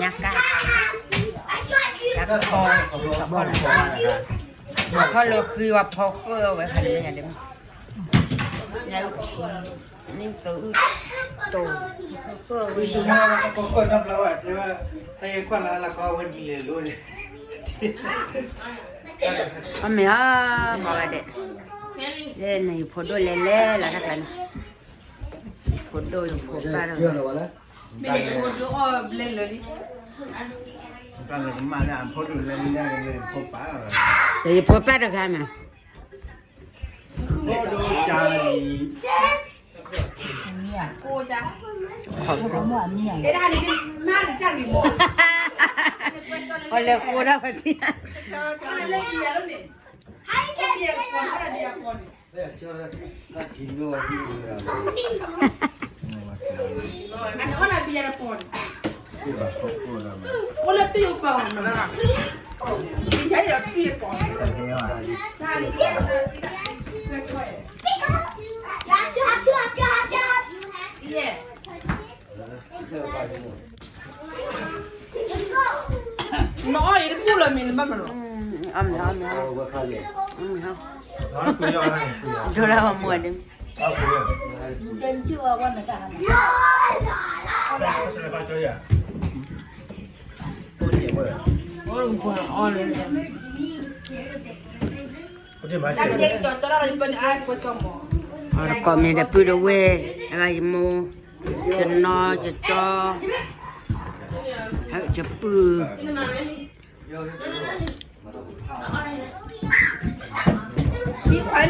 ညါကါ, တၢ်ခီ, တၢ်ခီလၢ, တၢ်ခီလၢဃံဝဲဖီဃၢဝဲဖဲန့ၣ်ညါဒ်, ညါအုၣ်ထံ, နံၣ်သၢအုၣ်တိၢ်, အီၣ်မ့ၤအီၤ, မ့ၢ်ဝဲဒဲး, လၢနယဖိဒိၣ်လဲၤလဲၤလီၤတၢ်ကျါန့ၣ်, ဖိဒိၣ်ယဖိပၢ်ဒီး, ယဖိပၢ်တဂၤမး, အလဲၤဃိဒၣ်ပတံၢ်, နအီၣ်အံၤတဘူၣ်လၢမ့ၢ်နဘၣ်မနုၤလီၤ, အီၣ်မ့ၤအီၣ်မ့ၤ, ဒိလၢအမူအဒ့, ကိးမ့ၢ်ဒီးပုၢ်ဒီးဝဲၢ်, အဂၤယမိၢ်, ယနီၢ်ယကၠီ, ယပုၢ်, ဒီပုၢ်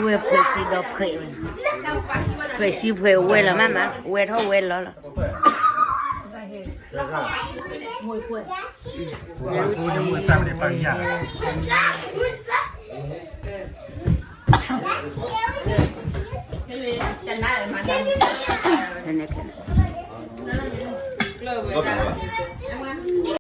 ဝဲၢ်ဖှဲးဆံဒီးဖှဲးဝဲ, ဖှဲးဆံဖှဲးဝဲလီၤမးမး, ဝဲထီၣ်ဝဲလီၤလီၤ. ဖဲန့ၣ်ခဲန့ၣ်,